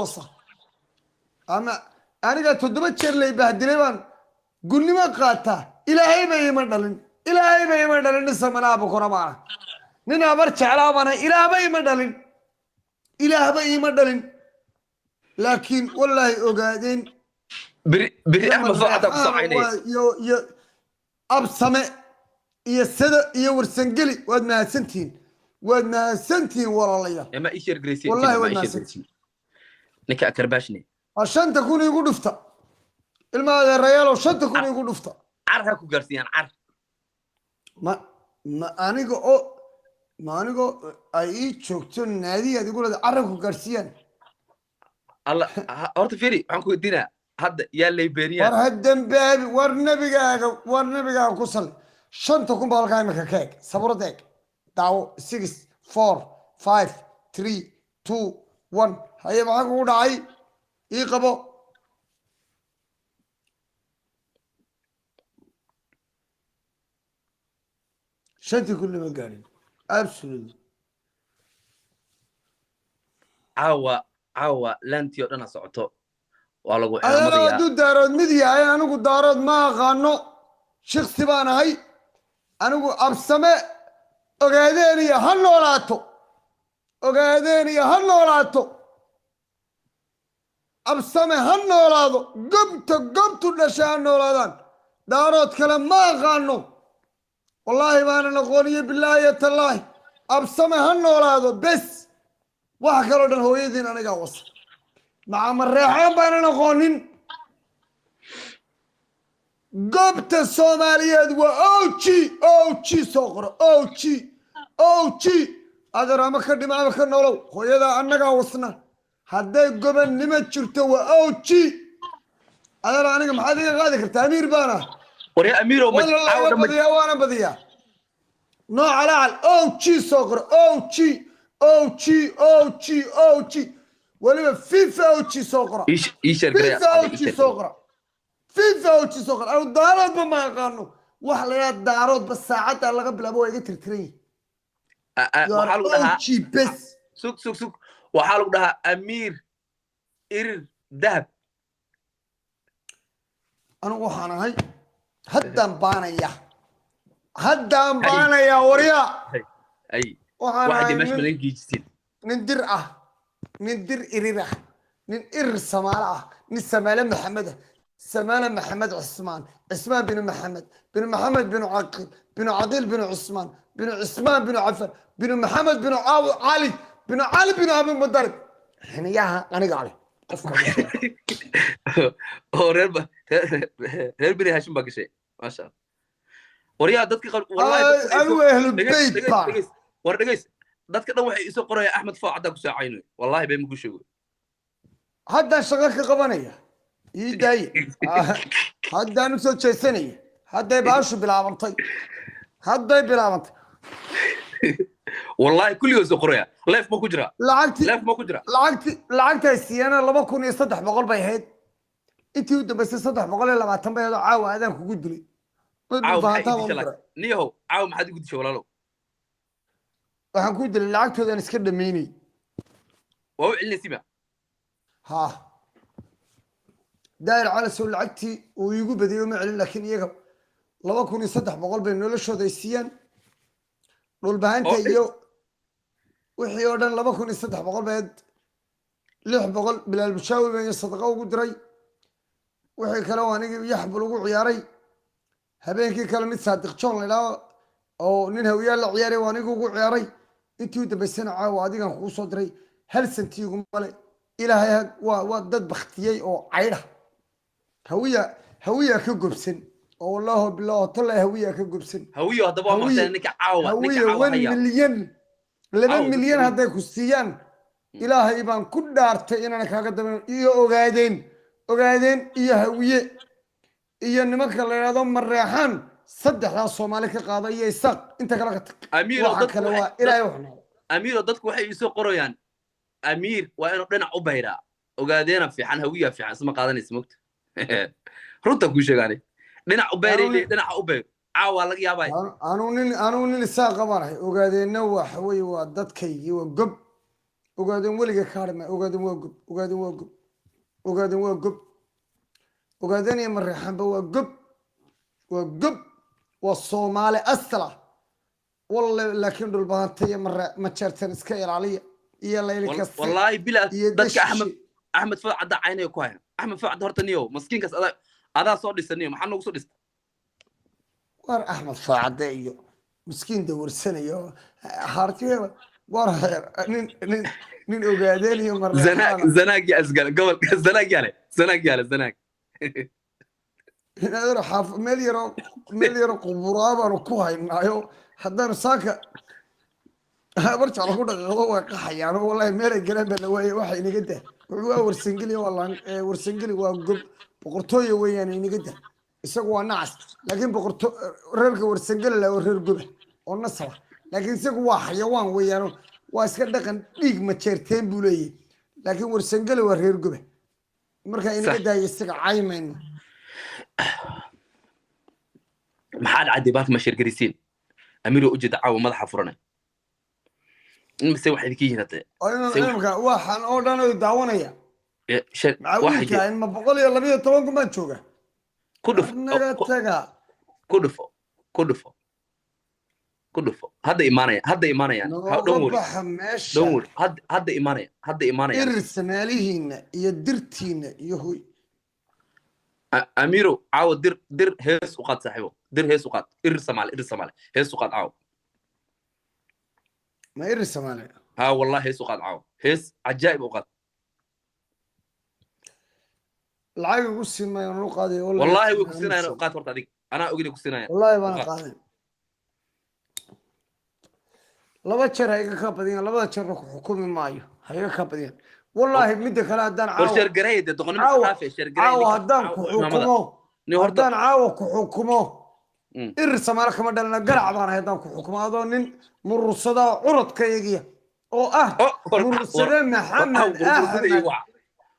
Wasa ama aniga 7 jeer lay bahdilay baan gunnimo qaataa. Ilaahayba ima dhalin, ilaahayba ima dhalin. Nin samanaa bukora baana, nin abar jeclaa baana. Ilaahba ima dhalin, ilaahba ima dhalin. Laakiin wallaahi ogaadeen Beri beri Axmed Foocaddaa ku soocaynaya. Iyo Absame iyo Sada iyo Warsangeli, waad mahadsantihiin, waad mahadsantihiin, walaalayaal. Ma ii share garaysiin? Wallahi ma waad ii share mahadsantihiin. garaysiin ninka akarbaashne. Waa 5000 iigu dhufta, ilma adeerayaalow, 5000 iigu dhufta. Car ha ku gaarsiiyaan, car. Ma aniga oo ma anigoo ay ii joogto naadiyaad igu leeda carra ku gaarsiiyaan? Alla horta fiiri, waxaan ku weydiinaa hadda yaa Liberian? War ha dembaabi, war nabigaaga, war nabigaaga ku salli. 5000 baa halkaa imika ka eg, sabuurada eg, daawo. 6, 4, 5, 3, 2, 1. Haye, maxaa kugu dhacay? Ii qabo. 5000 lama gaadhin, absolutely. Caawa, caawa laantii oo dhan ha socoto, waa lagu Adeero, ciidamadayaa. Hadduu Daarood mid yahay, anigu Daarood ma aqaano, shiksi baan ahay anigu. Absame, Ogaadeeniya ha noolaato, Ogaadeeniya ha noolaato, Absame ha noolaado, gobta gobtu dhashay ha noolaadaan. Daarood kale ma aqaano, wallaahi baanan aqooniyo, bilaahi iyo tallaahi. Absame ha noolaado, bes. Waxa kaloo dhan hooyadiin anigaa wasa. Macamareexaan baanan aqoonin. Goobta Soomaaliyeed waa OG. OG soo qoro, OG, OG. Adeer, ama ka dhima ama ka nolow, hooyadaa annagaa wasna. Hadday gobonnimo jirto waa OG. Adeer, aniga maxaad iga qaadi kartaa? Amiir baana. Warya Amiirow, ma waana caawa laga dhan ma badiyaa, waana badiyaa. Nooca lacal OG soo qoro, OG, OG, OG, OG. Weliba FIFA OG soo qora. Ii share garaya. FIFA Asxaabi, OG ii share soo garaya. qora, FIFA OG soo qora. Anu Daaroodba ma aqaano. Waxa la yidhaha Daaroodba saacadda laga bilaabo waa iga tirtiran yihin. Waxaa lagu dhahaa OG bes. Sug, sug, sug, waxaa lagu dhahaa Amiir Irir Dahab. Anigu waxaan ahay haddaan baanaya, haddaan baanaya, waryaa. Ay waxaan waxay ahay meesha nin madan geejisteen. Nin Dir ah, nin Dir Irir ah, nin Irir Samaale ah, nin Samaale Maxamed ah, Samaale Maxamed Cismaan, Cismaan binu Maxamed binu Maxamed binu Caqiil binu Caqiil binu Cismaan binu Cismaan binu Cafan binu Maxamed binu Cali binu Cali binu Abi Mudarib. Xiniyaha aniga ale qofka. Oo reer reer Beni Hashim baa gashay, maasha Allah. Waryaa, dadka qaar wallahi dadka waxay Anigu ahlu dhegeys beyt dhegeys baan. Dhegeys, war dhegeys, dadka dhan waxay isoo qorayaan Axmed Foo caddaa ku saacayno. Wallahi been maku sheego. Haddaan shaqo ka qabanaya, ii daaye. Haddaan usoo jeesanaya, hadday baashu bilaabantay, hadday bilaabantay. Wallahi kulligood soo qoraya. Live ma ku jira? Lacagtii Live ma ku jira? Lacagtii siiyana 2300 bay ahayd. Intii u dambaysay 320 bay ahayd oo caawa adaan kugu dilay. Mid Caawa maxaa fahantaa ii baan dishay? u Lacag diray. Niyahow, caawa maxaad igu dishay, walaalow? Waxaan ku dilay lacagtoodaan iska dhamaynay. Waa u celinaysiba. Ha, Daahir Calasow lacagtii uu iigu badiyey uma celin, laakiin iyaga 2300 bay noloshooda ay siiyaan Dhulbahanta iyo wixii oo dhan 2300 bay ahayd. 600 Bilaal Bushaawi baan sadaqa ugu diray. Wixii kale oo anigii yaxbul ugu ciyaaray. Habeenkii kale mid Saadiq John la idhaho oo nin Hawiyaal la ciyaaray waa anigu ugu ciyaaray. Intii u dambaysana caawa adigan kugu soo diray, hal senti iguma le. Ilaahay waa dad baktiyey oo caydha. Hawiya, Hawiya ka gobsan oo wallaahi bilaahi tallaahi Hawiya ka gobsan. Hawiyo haddaba waa Hawiye maqteen ninka caawa, ninka Hawiye caawa 1 haya milyan, 2 Caawa milyan dadka hadday ku siiyaan, Ilaahay baan ku dhaartay inaan kaaga daban. Iyo Ogaadeen, Ogaadeen iyo Hawiye iyo nimanka la yidhahdo Mareexaan, saddexdaas Soomaali ka qaada iyo Isaaq, inta kale ka tag. Amiiro, waxa dadku kale waxay waa Ilaahay wax noqdo. Amiiro, dadku waxay isoo qorayaan Amiir waa inuu dhinac u bayraa, Ogaadeena fiican, Hawiya fiican, isma qaadanaysa mogta. Runta kuu sheegaani, dhinac u bayray. Dhinaca u bayr caawa laga yaabay. Anuu nin Isaaqa baan ahay. Ogaadeenna waxa weye waa dadkaygii, waa gob. Ogaadeen weliga ka hadhi maayo. Ogaadeen waa gob, ogaadeen waa gob, ogaadeen waa gob, ogaadeen iyo Mareexanba waa gob, waa gob, waa Soomaali asala walle. Laakiin Dhulbahanta iyo Mare Majeertan iska ilaaliya iyo Laylikase Wallaahi bilaa iyo dadka Axmed Dashishi. Axmed Food Cadda caynaya ku haya. Axmed Food Cadda horta niyow, maskiinkaas adaa soo dhisa niyo, maxaa noogu soo dhista? War Axmed Faacade iyo miskiin dawarsanayo hartiya, war nin Ogaadeen iyo Zanaag Mareexaana. Zanaag ya asgal gobol Zanaag yaale, Zanaag yaale, Zanaag. Inaadaro xaaf meel yaroo quburaa baanu ku haynaayo. Haddaanu saaka barjac lagu dhaqaaqdo way qaxayaan. Wallahi meelay galeen baa la waayay. Waxa inaga dah, wuxuu waa Warsangeli, waa laan Warsangeli, waa gob boqortooya weeyaan. Inaga dah, isagu waa nacas, laakiin boqorto reerka Warsangeli la waa reer goba oo nasaba, laakiin isagu waa xayawaan weeyaan, waa iska dhaqan dhiig Majeerteen buu leeyahay, laakiin Warsangeli waa reer goba. Marka inaga Sax. daaya, isaga caymayno. Maxaa dhacday? Baalka ma shirgarisiin Amiiro ujeeda caawa madaxa furanay mise waxay idinka yihiin hadde? Oo imika waxaan oo dhan oy daawanaya waxay macawiilka in ma 112,000 baan jooga. Ku dhufo. Naga taga. Ku dhufo, ku dhufo, ku dhufo. Hadda imaanaya, hadda imaanayaan. Nooga Don't worry. baxa meesha. Don't worry, hadda imaanaya, hadda imaanayaan. Irir Samaalihiina iyo Dirtiina iyo huy. Amiiro, caawa dir hees u qaad, saaxiibo, dir hees u qaad. Irir Samaale, Irir Samaale hees u qaad caawa. Ma Irir Samaale? Ha, wallahi hees u qaad caawa, hees cajaa'ib u qaad. Lacag igu siin maayo nu qaaday. Wallahi way ku siinayaan, u qaad horta adig, anaa ogina ku siinayaan. Wallahi baana U qaad. qaaday laba jeer, ha iga ka badiyaan. Labada jeerna ku xukumi maayo, ha iga ka badiyaan wallahi. Midda kale, haddaan War caawa sheergareey dee, doqonnimo caawa iska dhaafe, sheergareey. Caawa Ninka haddaan ku caawa imaamada xukumo ni horta haddaan caawa ku xukumo, Irir Samaale kama dhalina, garac baan ahay. Haddaan ku xukumo adoo nin murursada curadkayagiya oo ah Oh, war murursade Maxamed murursada iyo Axmed wac,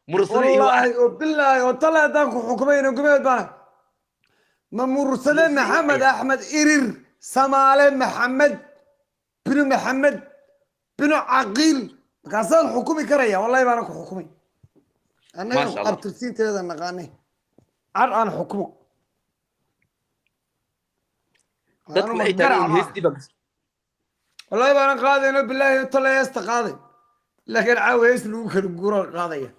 murursada iyo wac. Wallaahi oo bilaahi oo tale, haddaan ku xukumayna gumeed baan ahay. Ma murursade Murursada iyo Maxamed wacaya. Axmed Irir Samaale Maxamed binu Maxamed binu Caqiil markaasaan xukumi karaya. Wallahi baana ku xukumay annaga. Maasha Allah. Abtirsiinteeda naqaanay, car aan xukumo. Dadku Anuma waxay taagan garac yihiin baan. Heestii baa Wallahi baanan qaadayno, bilaahi tale heesta qaaday, laakiin caawa hees lagu kala guuraan qaadaya.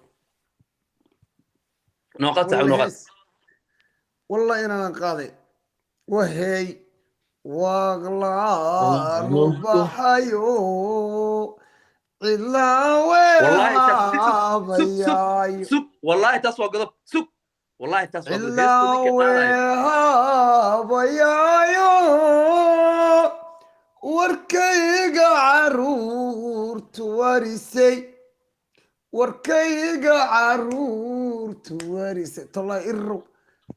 Nooqaad saaxiib, Wallahi nooqaad. hees wallahi inaanan qaaday. Wahey waaqlaanu baxayo cidlaan Wallahi taas sug sug sug weehaabayaayo. Sug, wallahi taas waa godob. Sug, wallahi taas waa godob, heestuu Cidlaan ninka qaadayo. weehaabayaayo, warkayga caruurtu warisay, warkayga caruurtu warisay. Tolaa irow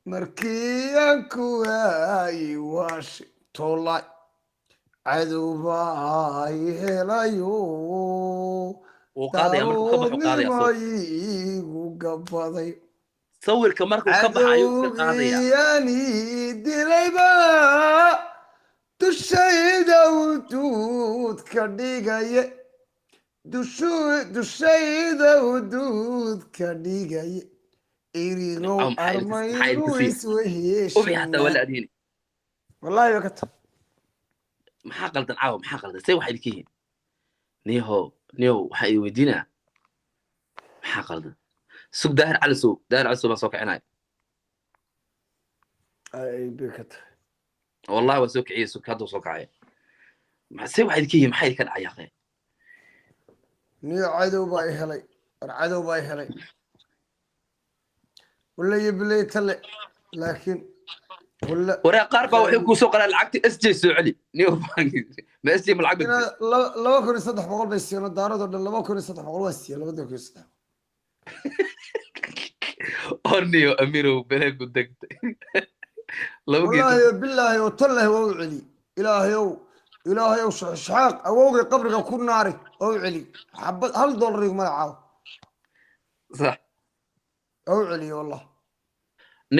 markii aan ku waayi waashay, tolay cadow baa i helayo. Wuu qaadaya markuu ka baxo, qaadaya Daaroodnimo sawir iigu gabaday. Sawirka markuu ka baxayo iska qaadaya. Cadowgiyani dilayba dushayda uduud ka dhigaye, dushayda uduud ka dhigaye, irirow Aw, maxaa armaynu ilka sii ubi xataa wala isweheshanaa. Adiini. Wallahi ba ka tag. Maxaa qaldan caawa? Maxaa qaldan? See waxay idinka yihiin niyahow, niyahow, waxaa idin weydiinaa maxaa qaldan. Sug, Daahir Cali sow, Daahir Cali sow baan soo kicinaya. Ay bay ka tahay. Wallahi waa soo kiciyey, sug, hadduu soo kacaya. See waxay idinka yihiin? Maxaa idinka dhacay aqee? Niyo, cadow baa i helay, war cadow baa i helay, wallahi bilay tale, laakiin walla. Waree, qaar baa waxay kuu soo qoraan lacagta SJ soo celi niyow. Ma SJ ma lacag bay Inaa 2,300 bay siiyeen daaradoo dhan. 2,300 waa siiyeen, 2,300. Oo niyo Amirow, beleegu degtay laba gees. Wallaahi oo bilaahi oo tallahi waa u celi. Ilaahayow, ilaahayow, Shaxaaq awowgay qabriga ku naari, waa u celi. Xabad hal dollar iguma caawo. Sax. Waa u celiye wallah.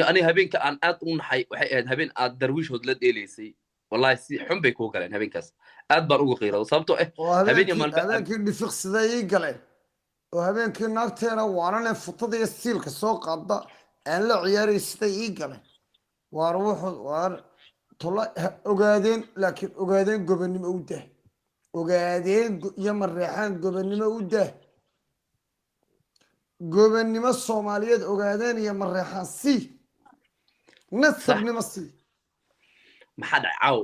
Aniga habeenka aan aad u naxay waxay ahayd habeen aad Darwiishood la dheelaysay. Wallahi si xun bay kuu galeen habeenkaas. Aad baan ugu qiirooday, sababtoo eh Oo habeen iyo habeenkii maalin habeenkii dhifiq siday ii galeen, oo habeenkii naagteena waanane futada iyo siilka soo qaada aan la ciyaaray siday ii galeen. Waar wuxuu waar tola ogaadeen, laakiin Ogaadeen gobonnimo u dah, Ogaadeen iyo Mareexaan gobonnimo u dah, gobonnimo Soomaaliyeed Ogaadeen iyo Mareexaan sii, nasabnimo sii. Maxaa dhacay caaw?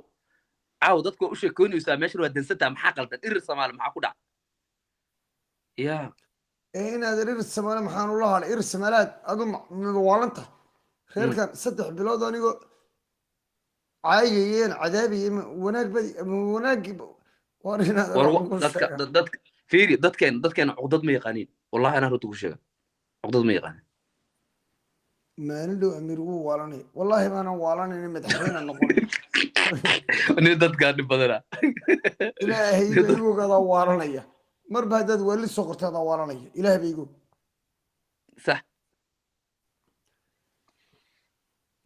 Caaw dadku waa u sheekoynaysaa, meeshan waa dansantaa. Maxaa qaldan? Irir Soomaali maxaa ku dhacay ya? Ee inaad Irir Samaale maxaan ula hadhay? Irir Samaalaad adu mawaalanta reerkan 3 bilood anigoo caayayeen cadaabayay, wanaag badi wanaag waar inaad war wax ugu dadka sheegaa. Dadka fiiri, dadkeen cuqdad ma yaqaaniin. Wallahi anaa runta ku sheega, cuqdad ma yaqaanin. Maalin dhow Amiir wuu waalanay, wallaahi baanan waalanaynin, madaxweyne noqon. Nin dadkaa dhib badana. Ilaahay ba igu ogadaa waalanaya. Marba haddaad waali soo qortay adaa waalanaya, Ilaah ba igu